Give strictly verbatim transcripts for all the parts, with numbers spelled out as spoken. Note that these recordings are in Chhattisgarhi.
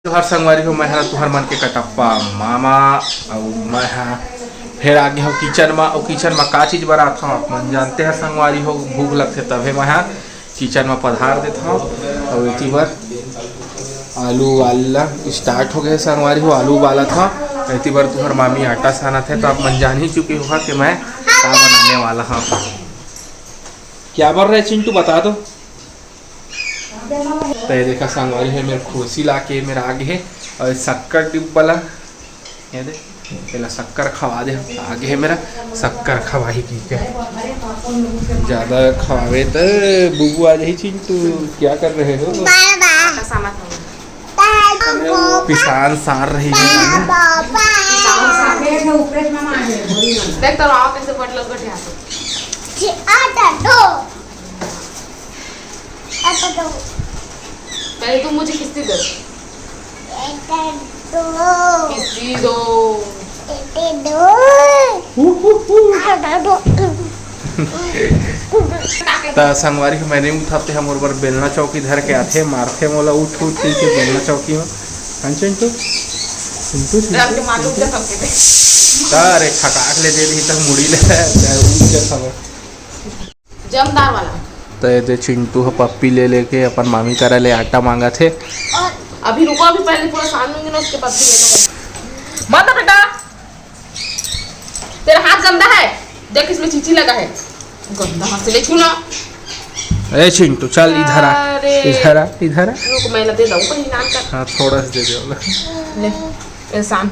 हर संगवारी हो, मैं हर तुहर मन के कटप्पा मामा, अउ मैं ह फेर आ गे हव किचन म। अउ किचन म का चीज बनात हव, आप मन जानते हव संगवारी हो, भूख लगथे तभे मैं ह किचन म पधार देत हव। अउ एती बर आलू उबालना स्टार्ट हो गए संगवारी हो, आलू उबालत हव। एती बर तुहर मामी आटा सानत हे, तो आप मन जान ही चुके हो कि मैं का बनाने वाला हूँ। क्या बन रहा है चिंटू, बता दो। तो ये देखा संगवारी है, मेरे खुशी ला के मेरा आगे है। और शक्कर डिब्बा ला, ये दे, पहला शक्कर खवा दे। आगे है मेरा शक्कर खवाही की क्या, ज्यादा खवावे तो बुबू आ जाही। चिंटू, क्या कर रहे हो? पिसान सार रही है। देख तो आओ कैसे बटलस बैठे हाथ। पहले तुम मुझे किस्ती दो। किस्ती दो। त संगवारी हो, मैं नइ उठत ते ह मोर बर बेलना चौकी धर के आथे, मारथे मोला उठ उठ के बेलना चौकी म। हाँ, चिंटू? चिंटू, चिंटू, चिंटू। अरे, खटाक ले दे रही त मुड़ी ले, उठ जात हवय। जमदार वाला। त ये दे चिंटू ह पप्पी ले लेके अपन मामी करा ले आटा मांगत हे। अभी रुको, अभी पहले पूरा सान लूंगी ना, उसके बाद फिर ये लोग। बंद बेटा, तेरा हाथ गंदा है, देख इसमें चीची लगा है। गंदा हाथ से नहीं छूना। ए चिंटू, चल इधर आ, अरे। इधर आ, इधर आ। रुक, मैं ना दे दूँ, कोई नाम कर। हाँ, थोड़ा सा दे दे वाला। ले, एहसान।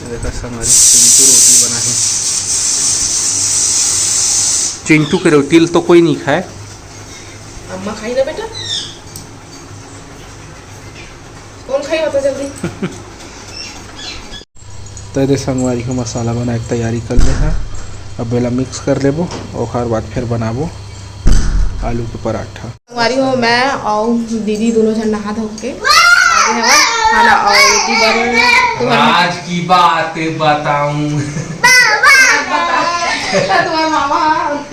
देखा संगवारी, चिंटू रोटी बना है। चिंटू के रोटी ल तो कोई नहीं खाए। अम्मा खाई ना बेटा, कौन खाई बता जल्दी। त ये दे संगवारी हो, मसाला बनाए के तैयारी कर ले हा। अब एला मिक्स कर लेबो, ओकर बाद फिर बनाबो आलू के पराठा। संगवारी हो, मैं अउ दीदी दोनों झन नहा धो के आगे हवन खाना, अउ एती बर तुम्हारे आज की बात बताऊं। तुम्हारे मामा,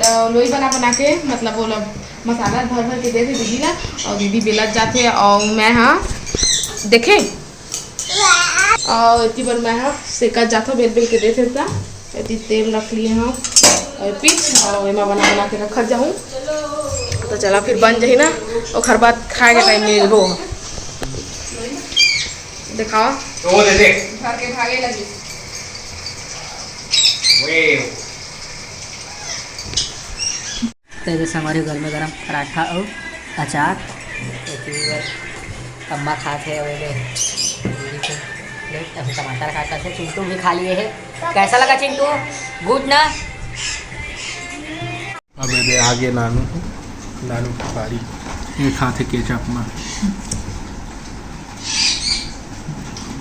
अ, लोई बना बना के, मतलब, वो लोग मसाला भर भर के देथे दीदी ला, अउ दीदी बेलत जाथे, अउ मैं हा देखे अउ एती बर मैं ह सेकत जाथव, बेल बेल के देथे त एती तेल रख लिए हव अउ पीस अउ एमा बना बना के रखत जाहूँ। त चला फिर बन जाही ना, ओखर बाद खाए के टाइम मिलबो। देखावा। तो वो दे दे। भर के भागे लगी। वे। त ये संगवारी गरमे गरम पराठा अउ अचार। एती बर अम्मा खात हे, अउ एदे दीदी के प्लेट, अभी टमाटर काटत हे। चिंटू भी खा लिए हे। कैसा लगा चिंटू? गुड ना? अब एदे आगे नानू, नानू की पारी। ये खात हे केचप मा।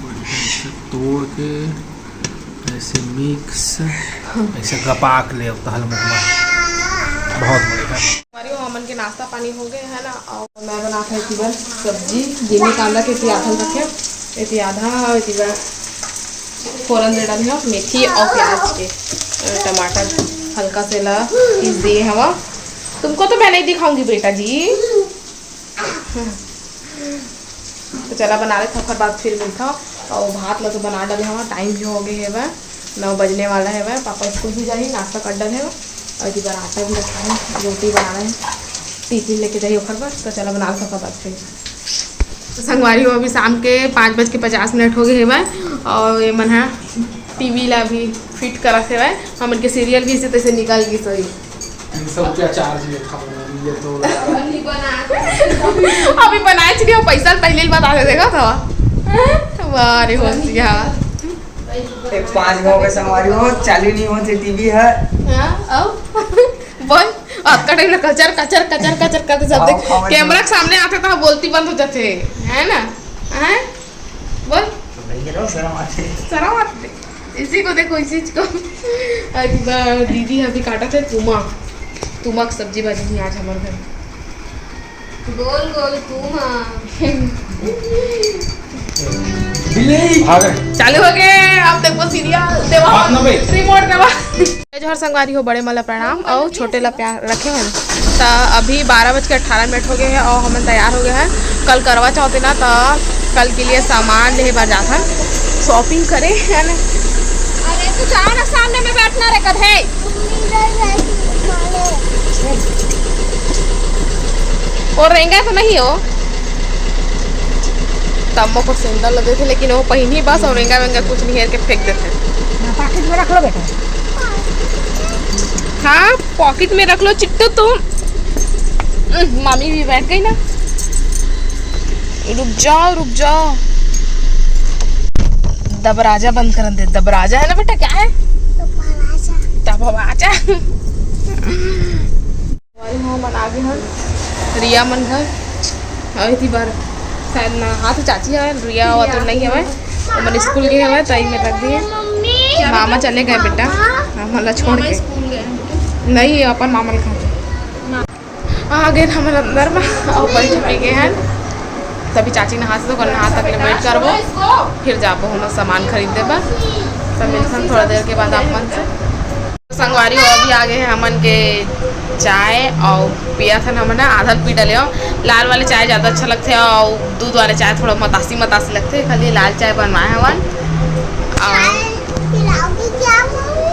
बढ़िया से तोड़ के ऐसे मिक्स, ऐसे गपाक ले अब तहल मुँह में। बहुत बढ़िया। हमारी वो हमन के नाश्ता पानी हो गए है ना, और मैं बनात हव एती बर सब्जी, जेमी कांदा के एती आधा रखे, एती आधा, एती बर फोरन दे डाले हव मेथी और प्याज के, अ, टमाटर हल्का से ला पीस दिए हवा। तुमको तो मैं नहीं दिखाऊंगी बेटा जी। तो चला बना लेथव, ओकर बाद फिर मिलथव। और भात ला तो बना डाले हवा, टाइम भी हो गए हेवय, नौ बजने वाला हेवय। पापा स्कूल भी जाही, नाश्ता कर डाले हवा। और इधर आटा भी रखा है, रोटी बनाना है, टिफिन लेके जाही ओकर बर। तो चला बना लेथव, ओकर बाद फिर। तो संगवारी हो, अभी शाम के पाँच बज के पचास मिनट हो गए हेवय और ये मन हा टीवी ला भी फिट करत हेवय। हमन के सीरियल भी इसे तैसे निकल गई सही। तीन सौ रुपया चार्ज लेता हूँ, ये तो। अभी बनाए चुके हो, पैसा पहले ही बता दे देगा था। वाह रे होशियार। एक पाँच गाँव के संगवारी हो, चालू नहीं होते टीवी है। हाँ, अब बोल, अतका टाइम ले कचर, कचर, कचर, कचर करते सब देख, हाँ, हाँ, कैमरा के सामने आते तो बोलती बंद हो जाते, है ना? हैं? बोल। तो भाई, ये लो, शर्म आते। शर्म आते। इसी को देखो, इसी को। अरे बा, दीदी अभी काटत हे तुमा, तुमा के सब्जी भाजी नहीं आज हमारे घर। गोल गोल तुमा। बिल्ली। भाग। चालू हो गए, अब देखो सीरियल देवा। बात ना बे। रिमोट देवा। जय जोहार संगवारी हो, बड़े मन ला प्रणाम और छोटे ला प्यार रखे हन। त अभी बारह बज के अठारह मिनट हो गए हैं और हमन तैयार हो गए हैं। कल करवा चौथ हे ना, त कल के लिए सामान लेहे बर जाथन, shopping करे, है ना? अरे, तू जाओ ना, सामने में बैठना रे, कद है। वो रेंगा तो नहीं हो, तब मोको सुंदर लगे थे, लेकिन वो पहिनी बस और रेंगा वेंगा कुछ नहीं हेर के फेंक देते। हाँ, pocket में रख लो बेटा। हाँ, pocket में रख लो चिट्टू तुम। उम, मामी भी बैठ गई ना। रुक जाओ, रुक जाओ। दबराजा बंद करन दे। दबराजा है ना बेटा, क्या है? दबराजा। दबराजा। हमारे यहाँ मन आगे हन रिया मन घर। अउ एती बर शायद ना हाथ चाची हवे, रिया और तो नहीं हवे। ओमन स्कूल गे हवे, तई में रख दिए। मामा चले गए बेटा, मामा ला छोड़ के। नहीं, अपन मामा ला खा। आ गए हमन अंदर में, अउ बैठ भी गए हैं। तभी चाची नहा से तो कल नहा तक ले wait करबो, फिर जाबो हम सामान खरीदे बर। सब मिलथन थोड़ा देर के बाद आप मन से। संगवारी हो, अभी आ गए हैं हमन के चाय अउ पिया था हमन ह, आधा पी डले हो। लाल वाले चाय ज़्यादा अच्छा लगथे अउ दूध वाले चाय थोड़ा मतासी मतासी लगथे, खाली लाल चाय बनवाए हवन। अउ पिलाओगी क्या मम्मी?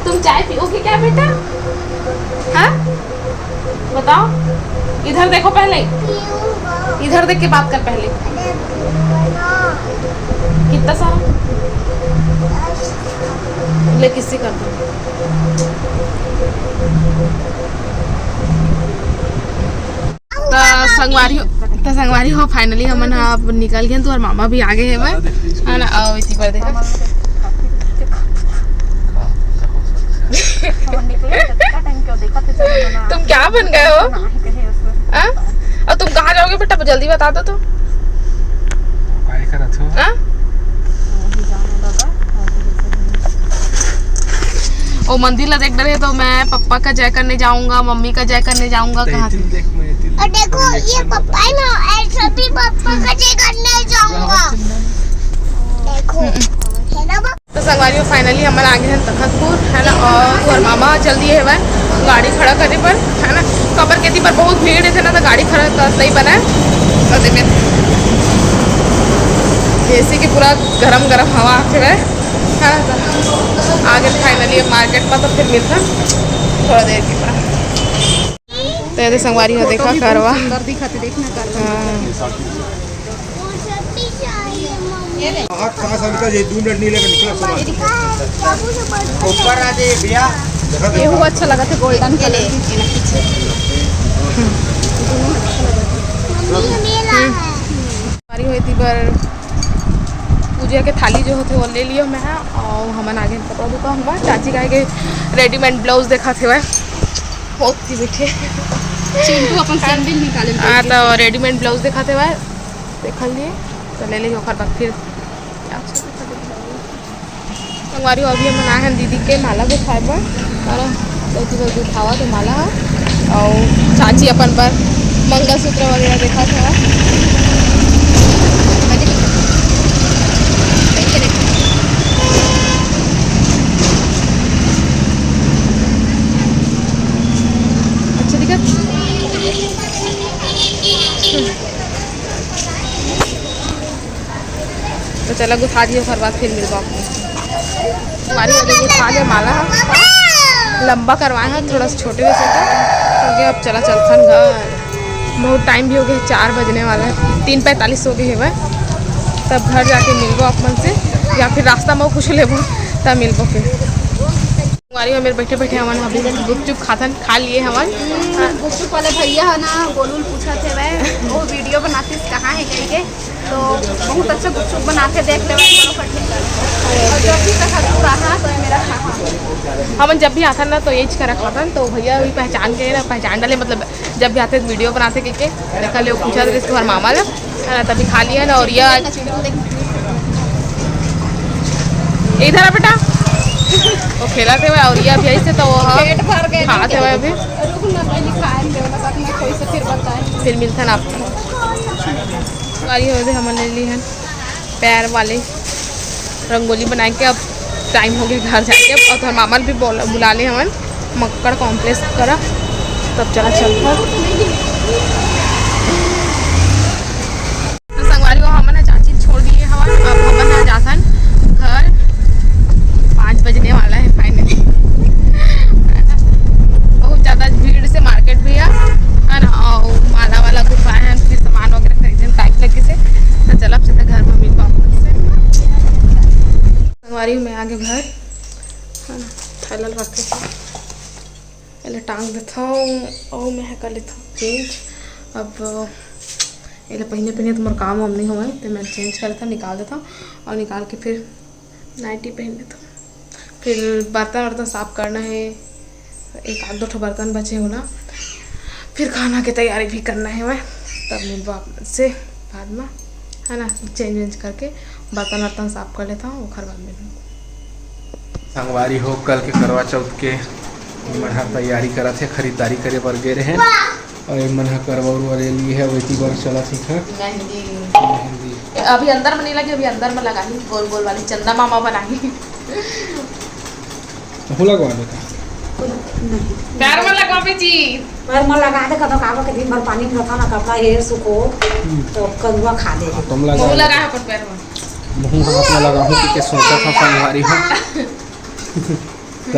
तुम चाय पियोगे क्या बेटा? हाँ, बताओ, इधर देखो पहले, पीऊंगा। इधर देख के बात कर पहले। अरे पीऊंगा ना। कितना सारा? दस। ले, किसी कर दो। त संगवारी हो, त संगवारी हो, finally हमन ह अब निकल गए, तो मामा भी आ गए हवे, है ना? अउ एती बर देखा, तुम क्या बन गए हो? हाँ? और तुम कहाँ जाओगे बेटा, जल्दी बता दो तो। काय करत हो? हाँ? ओ मंदिर ला देख डरे तो मैं पप्पा का जय करने जाऊंगा, मम्मी का जय करने जाऊंगा। कहाँ से? और देखो, ये पप्पा है ना, ऐसा भी पप्पा का जय करने जाऊंगा। देखो, है ना? तो संगवारी हो, finally हमन आ गए हैं तखतपुर, है ना? और तुम्हार मामा चल दिए हवे गाड़ी खड़ा करे बर, है ना? काबर के एती बर बहुत भीड़ हे ना, तो गाड़ी खड़ा कर नहीं बना है। तो देखिए, AC के पूरा गरम गरम हवा आते हुए, है ना? तो आ गए finally अब market में, तो फिर मिलता थोड़ा देर के बाद। तो ये संगवारी हो, देखा करवा। सुंदर दिखत हे, देखना करवा। हाँ। हाथ कहाँ से निकल जाए, दो मिनट नहीं लेकर निकला सामान। ऊपर आ जाइए भैया। देखा तो। ये वो अच्छा लगा था, golden colour। हमारी होती बर पूजा के थाली जो होते वो ले लियो मैं, और हमन आगे कपड़ा दुकान बा, चाची का के readymade blouse देखा थे, होती बैठे। चिंटू अपन sandal निकाले हाँ, तो readymade blouse देखा थे, देख लिए, तो ले ले ओकर बाद फिर। संगवारी हो, अभी हमन आए हन दीदी के माला गुथाए बर, और दीदी बर गुथावा तो माला ह, और चाची अपन बर मंगलसूत्र वगैरह देखा था। अच्छा दिखत। तो चला गुथा दिए, ओकर बाद फिर मिलबो आपको। हमारी वजह से खा ले माला ह, लंबा करवाए हैं थोड़ा सा छोटे वैसे तो, क्योंकि अब चला चलथन घर। बहुत टाइम भी हो गया, चार बजने वाला है, तीन पैंतालीस हो गए है। तब घर जाके मिलबो आप मन से, या फिर रास्ता में कुछ लेबो, तब मिलबो फिर। संगवारी हो, मेरे बैठे बैठे हमन अभी गुपचुप खाथन, खा लिए हमन। हम्म, गुपचुप वाले भैया है ना, गोलू ल पूछत हे, वो video बनातीस कहाँ है कह के, तो बहुत अच्छा गुपचुप बनाथे, देख लेवे। और जब भी कथा दूर रहा तो ये मेरा खाना। हमन जब भी आथन ना तो ये करा खाथन, तो भैया भी पहचान के ना, पहचान डाले, मतलब जब भी आथे video बनाथे के, के देखा ले, पूछा थे तुम्हार मामा ला, है ना, तभी खा लिया ना। और ये इधर आ बेटा, वो खेला थे और ये अभी ऐसे तो वो पेट भर गए खा थे अभी। रुक ना, पहले खाए थे, बस अपना कोई से फिर बताए। फिर मिलता ना आपको। गाड़ी हो गए, हमन ले ली है। पैर वाले रंगोली बनाए के अब टाइम हो गया घर जाके। अब और तुम्हारे मामा भी बोला, बुला ले हमन मक्कड़ कॉम्प्लेक्स करा, तब चला चलता। आगे घर, है ना, थैला रख देथव, एला टांग देथव, अउ मैं ह कर लेथव चेंज। अब एला पहिने पहिने तो मोर काम वाम नहीं होवय, तो मैं चेंज कर लेथव, निकाल देथव अउ निकाल के फिर नाइटी पहन लेथव। फिर बर्तन वर्तन साफ करना है, एक आध दो ठो बर्तन बचे हो ना, फिर खाना के तैयारी भी करना है मैं। तब मिलबो आप से बाद में, है ना, चेंज वेंज करके बर्तन वर्तन साफ कर लेथव, ओखर बाद मिलबो। संगवारी हो, कल के करवा चौथ के मन ह तैयारी करत हे, खरीदारी करे बर गे रहे। अउ ये मन ह करवा उरवा ले लिए हे, वैती बर चलत हे घर। मेहंदी। मेहंदी। अभी अंदर में नहीं लगे, अभी अंदर में लगाही, गोल गोल वाली चंदा मामा बनाही। तहूँ लगवा दे का? नहीं। पैर में लगवाबे जी। पैर में लगा दे, कतो काबर के दिन भर पानी में रखा ना, कपड़ा हेर सुखो, हम्म। तो करुआ खा दे। हाँ, तुम लगा मुँह दे। लगा अपन पैर में। मुँह हाथ में लगा हूँ कि के सोचा था संगवारी हो। त।